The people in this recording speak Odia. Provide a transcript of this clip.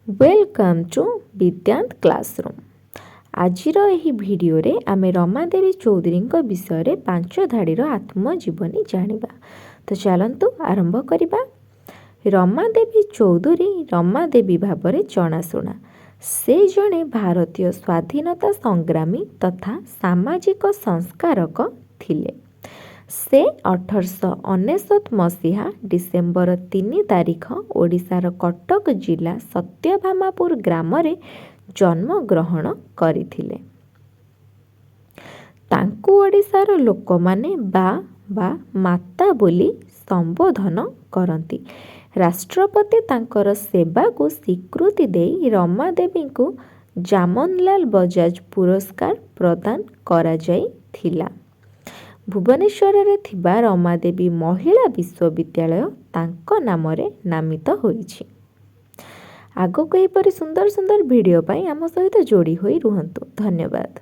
Welcome to Vidyant Classroom. ଆଜିର ଏହି ଭିଡ଼ିଓରେ ଆମେ ରମାଦେବୀ ଚୌଧୁରୀଙ୍କ ବିଷୟରେ ପାଞ୍ଚ ଧାଡ଼ିର ଆତ୍ମଜୀବନୀ ଜାଣିବା। ତ ଚାଲନ୍ତୁ ଆରମ୍ଭ କରିବା। ରମାଦେବୀ ଚୌଧୁରୀ ରମାଦେବୀ ଭାବରେ ଜଣାଶୁଣା। ସେ ଜଣେ ଭାରତୀୟ ସ୍ୱାଧୀନତା ସଂଗ୍ରାମୀ ତଥା ସାମାଜିକ ସଂସ୍କାରକ ଥିଲେ। ସେ 1899 ମସିହା ଡିସେମ୍ବର 3 ତାରିଖ ଓଡ଼ିଶାର କଟକ ଜିଲ୍ଲା ସତ୍ୟଭାମାପୁର ଗ୍ରାମରେ ଜନ୍ମଗ୍ରହଣ କରିଥିଲେ। ତାଙ୍କୁ ଓଡ଼ିଶାର ଲୋକମାନେ ବା ବା ମାତା ବୋଲି ସମ୍ବୋଧନ କରନ୍ତି। ରାଷ୍ଟ୍ରପତି ତାଙ୍କର ସେବାକୁ ସ୍ୱୀକୃତି ଦେଇ ରମାଦେବୀଙ୍କୁ ଜାମନଲାଲ ବଜାଜ ପୁରସ୍କାର ପ୍ରଦାନ କରାଯାଇଥିଲା। ଭୁବନେଶ୍ୱରରେ ଥିବା ରମାଦେବୀ ମହିଳା ବିଶ୍ୱବିଦ୍ୟାଳୟ ତାଙ୍କ ନାମରେ ନାମିତ ହୋଇଛି। ଆଗକୁ ଏହିପରି ସୁନ୍ଦର ସୁନ୍ଦର ଭିଡ଼ିଓ ପାଇଁ ଆମ ସହିତ ଯୋଡ଼ି ହୋଇ ରୁହନ୍ତୁ। ଧନ୍ୟବାଦ।